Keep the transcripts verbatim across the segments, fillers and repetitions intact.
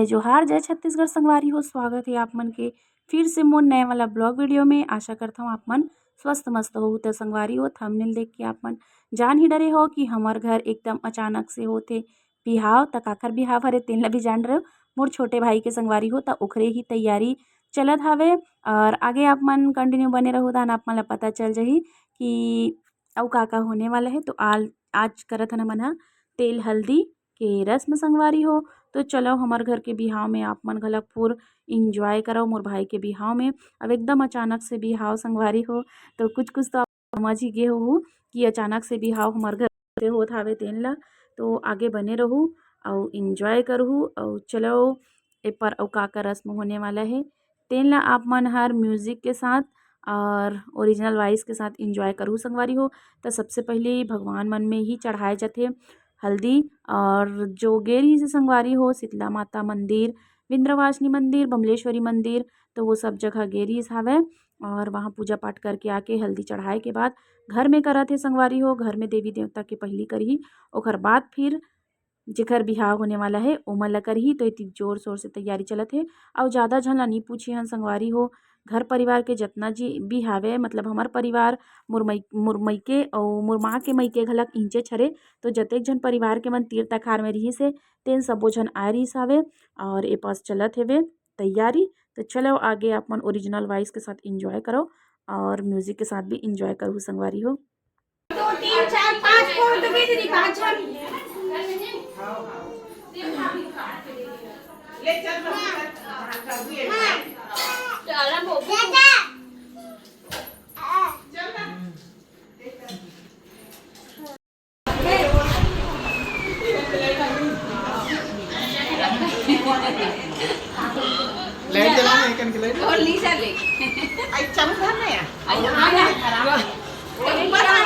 जोहार, जय छत्तीसगढ़ संगवारी हो, स्वागत हे आप मन के फिर से मोर नए वाला blog video में। आशा करत हव आप मन स्वस्थ मस्त हो। त संगवारी हो, thumbnail देख के आप मन जान ही डरे हो कि हमर घर एकदम अचानक से होथे बिहाव। त काखर बिहाव हरे तेन ला भी जान डरे हो, मोर छोटे भाई के संगवारी हो। त ओखरे ही तैयारी चलत हावे और आगे आप मन continue बने रहू, तहन आप मन ला पता चल जाही कि अउ का का होने वाला हे। तो आल-, आज करत हन हमन ह तेल हल्दी के रस्म संगवारी हो। तो चलो हमर घर के बिहाव में आप मन घलक full enjoy करव मोर भाई के बिहाव में। अब एकदम अचानक से बिहाव संगवारी हो, तो कुछ कुछ तो आप समझ ही गे होहू कि अचानक से बिहाव हमर घर से होत हावे तेन ला। तो आगे बने रहू अउ enjoy करहू अउ चलो ए पर अउ का का रस्म होने वाला हे तेन ला आप मन हर music के साथ और original voice के साथ enjoy करहू संगवारी हो। त सबसे पहले भगवान मन में ही चढ़ाए जाथे हल्दी। और जो गे रहिस हे संगवारी हो, शीतला माता मंदिर, विंध्यवासिनी मंदिर, बमलेश्वरी मंदिर, तो वो सब जगह गे रहिस हावय। और वहाँ पूजा पाठ करके आके हल्दी चढ़ाए के बाद घर में करत हे संगवारी हो, घर में देवी देवता के पहली करही, ओकर बाद फिर जेकर बिहाव होने वाला हे ओमन ला करही। तो एती जोर शोर से तैयारी चलत हे। अउ ज़्यादा झन ला नी पूछे हन संगवारी हो, घर परिवार के जतना जी भी हावे, मतलब हमर परिवार, मोर मई-, मोर मइके अउ मोर माँ के मइके घलक इंचेच हरे। तो जतेक झन परिवार के मन तीर तखार में रिहिस हे, तेन सबो झन आए रिहिस हावे। और ए पास चलत हेवे तैयारी। तो चलो आगे आप मन original voice के साथ enjoy करो और music के साथ भी enjoy करो संगवारी हो। दो, तीन, चार, पाँच, फोन तो दे दीदी, पाँच झन। ले चल, चल ना। लाइट जला ना, एकन के लाइट। और नीचा ले। आई चमक धर ना यार। आई हाँ ना। ऊपर आ।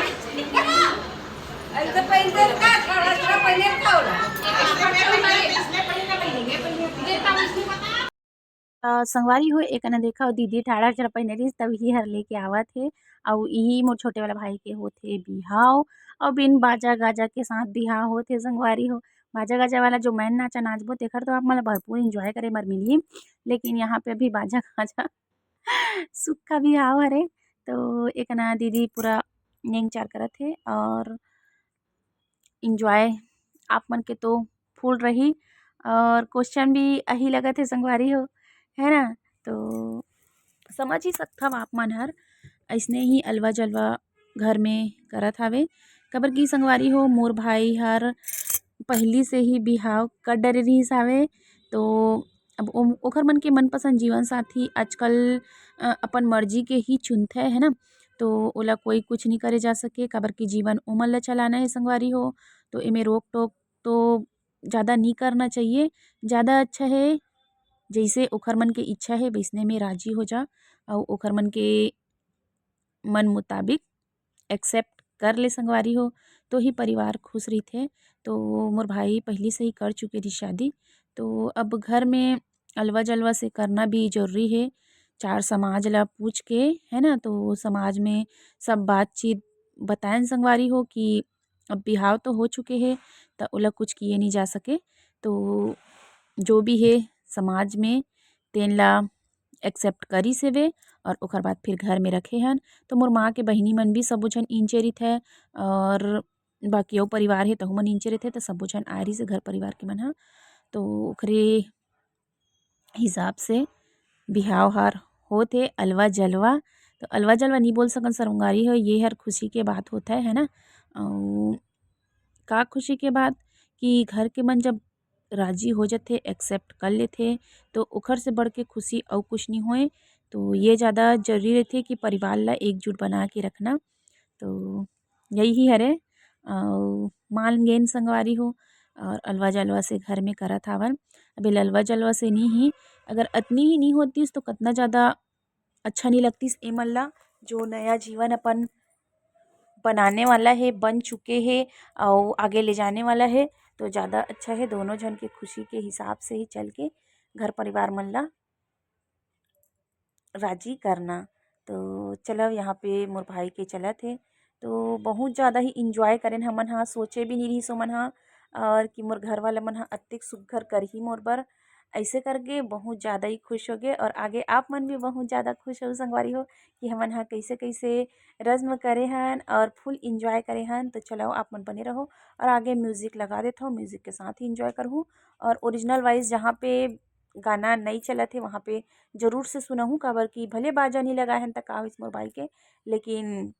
ऐसे पहनते का? थोड़ा, थोड़ा पहले का होला? इसने पहले, इसने पहले, मैं पहले। देता हूँ, इसने पता। त संगवारी हो, एकन देखव, दीदी ठाड़ा चढ़ पहिने रहिस, तब इही हर लेके आवत हे। अउ इही मोर छोटे वाला भाई के होथे बिहाव, अउ बिन बाजा गाजा के साथ बिहाव होथे संगवारी हो। बाजा गाजा वाला जो मैन नाचा नाचबो, तेखर तो आप मन ला भरपूर enjoy करे बर मिलही, लेकिन यहाँ पे अभी बाजा गाजा सुक्खा बिहाव हरे। तो एकना दीदी पूरा नेंग चार करत हे और enjoy आप मन के तो full रही। और question भी अही लगत हे संगवारी हो, है ना? तो समझ ही सकथव आप मन हर अइसने ही अलवा जलवा घर में करत हावे, काबर कि संगवारी हो, मोर भाई हर पहिली से ही बिहाव कर डरे रिहिस हावे। तो अब ओम-, ओखर मन के मनपसंद जीवन साथी आजकल, अ, अपन मर्जी के ही चुनथे, है ना? तो ओला कोई कुछ नहीं करे जा सके, काबर कि जीवन ओमन ला चलाना है संगवारी हो। तो एमे रोक टोक तो ज़्यादा नहीं करना चाहिए। ज़्यादा अच्छा है, जैसे ओखर मन के इच्छा है, वैसने में राजी हो जा, अउ ओखर मन के मन मुताबिक accept कर ले संगवारी हो, तो ही परिवार खुश रहिथे। तो मोर भाई पहिली से ही कर चुके रही शादी, तो अब घर में अलवा जलवा से करना भी जरूरी हे। चार समाज ला पूछ के, है ना, तो समाज में सब बातचीत बताएन संगवारी हो कि अब बिहाव तो हो चुके हे, त ओला कुछ किए नहीं जा सके। तो जो भी हे समाज में, तेन ला accept करिस हेवे और ओकर बाद फिर घर में रखे हन। तो मोर माँ के बहिनी मन भी सबो झन इंचे रहिथे और बाकी अउ परिवार हे, तहू मन इंचे रहिथे, त सबो झन आए रहिस हे घर परिवार के मन ह। तो ओकरे हिसाब से बिहाव हर होत हे अलवा जलवा। तो अलवा जलवा नहीं बोल सकन संगवारी हो, ये हर खुशी के बात होत है, है ना? अउ का खुशी के बात कि घर के मन जब राजी हो जथे, accept कर लेथे, तो ओखर से बढ़ के खुशी अउ कुछ नहीं होए। तो ये ज़्यादा जरूरी रहथे कि परिवार ला एकजुट बना के रखना। तो यही हरे, अउ मान गेन संगवारी हो, और अलवा जलवा से घर में करत हावन। अब ये अलवा जलवा से नहीं ही, अगर अतनी ही नहीं होतीस तो कतना ज़्यादा अच्छा नहीं लगतीस एमन ला, जो नया जीवन अपन बनाने वाला हे, बन चुके हे, अउ आगे ले जाने वाला हे, तो ज़्यादा अच्छा हे। दोनों झन के खुशी के हिसाब से ही चल के घर परिवार मन ला राजी करना। तो चलो, यहाँ पे मोर भाई के चलत हे, तो बहुत ज़्यादा ही enjoy करेन हमन हा। सोचे भी नहीं रहिस ओमन हा, और कि मोर घर वाला मन हा अतेक सुग्घर करही मोर बर। ऐसे करके बहुत ज़्यादा ही खुश हो गए और आगे आप मन भी बहुत ज़्यादा खुश हो संगवारी हो कि हमन हा कैसे कैसे रस्म करे हन और full enjoy करे हन। तो चलो आप मन बने रहो और आगे music लगा देता हूँ, music के साथ ही enjoy करहूँ। और original voice जहाँ पे गाना नहीं चलत है वहाँ पे जरूर से सुनहूँ, काबर कि भले बाजा नहीं लगाए हन त का होइस मोर भाई के, लेकिन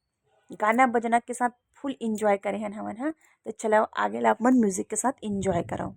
गाना बजना के साथ full enjoy करे हन हमन हा। तो चलो आगे ला अपन music के साथ enjoy करो।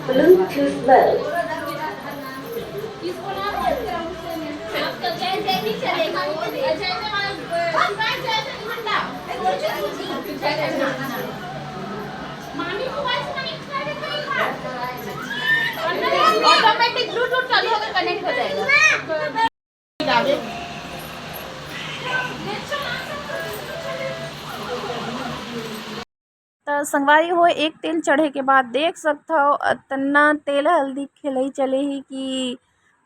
Bluetooth mode. ऑटोमेटिक ब्लूटूथ चालू होकर कनेक्ट हो जाएगा। त संगवारी हो, एक तेल चढ़े के बाद देख सकथव, अतना तेल हल्दी खेलई चले ही कि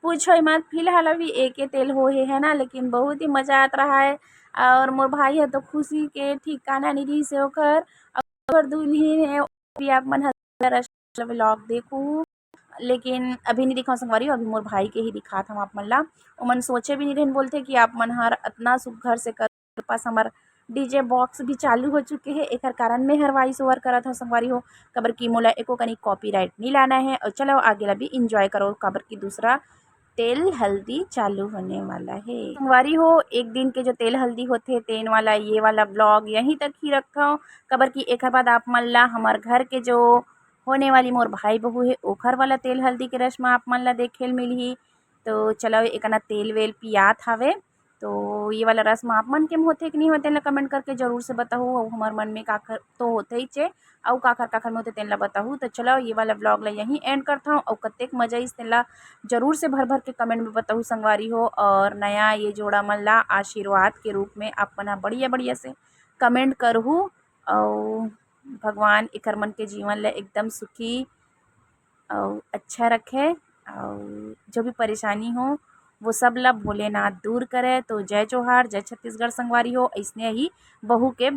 पूछो ही मत। फिलहाल अभी एके तेल हो हे, है ना, लेकिन बहुत ही मजा आत रहा है। और मोर भाई है तो खुशी के ठिकाना नहीं रही से ओकर, और दुल्हन है, भी आप मन हर व्लॉग देखू। लेकिन अभी नहीं दिखाऊँ संगवारी, अभी मोर भाई के ही दिखात हम आप मन ला। ओमन सोचे भी नहीं रहन बोलथे कि आप मन हर अतना सुग्घर से कर पास हमर डीजे बॉक्स भी चालू हो चुके हे। एकर कारण मैं हर वॉइस ओवर करत हूँ संगवारी हो, काबर कि मोला एको कनी कॉपीराइट नहीं लाना है। और चलो आगे ला भी इंजॉय करो, काबर कि दूसरा तेल हल्दी चालू होने वाला है संगवारी हो। एक दिन के जो तेल हल्दी होथे तेन वाला ये वाला ब्लॉग यहीं तक ही रखो, काबर कि एकर बाद आप मन ला हमर घर के जो होने वाली मोर भाई बहू है ओखर वाला तेल हल्दी के रस्म आप मन ला देखे ल मिलही। तो चलो एकना तेल वेल पियात हवे। तो ये वाला रस्म आप मन के में होथे कि नहीं होथे तेन ला कमेंट करके जरूर से बताहू। और हमर मन में काखर तो होथे ही चे, अउ काखर काखर में होथे तेन ला बताहू। तो चलो ये वाला ब्लॉग ला यहीं एंड करत हूँ। अउ कतेक मजा आइस तेन ला जरूर से भर भर के कमेंट में बताहू संगवारी हो। और नया ये जोड़ा मन ला आशीर्वाद के रूप में आप मन ह बढ़िया बढ़िया से कमेंट करहू। अउ भगवान एकर मन के जीवन ला एकदम सुखी अउ अच्छा रखे, अउ जो भी परेशानी हो वो सब ला भोलेनाथ दूर करे। तो जय जोहार, जय छत्तीसगढ़ संगवारी हो। ऐसने ही बहू के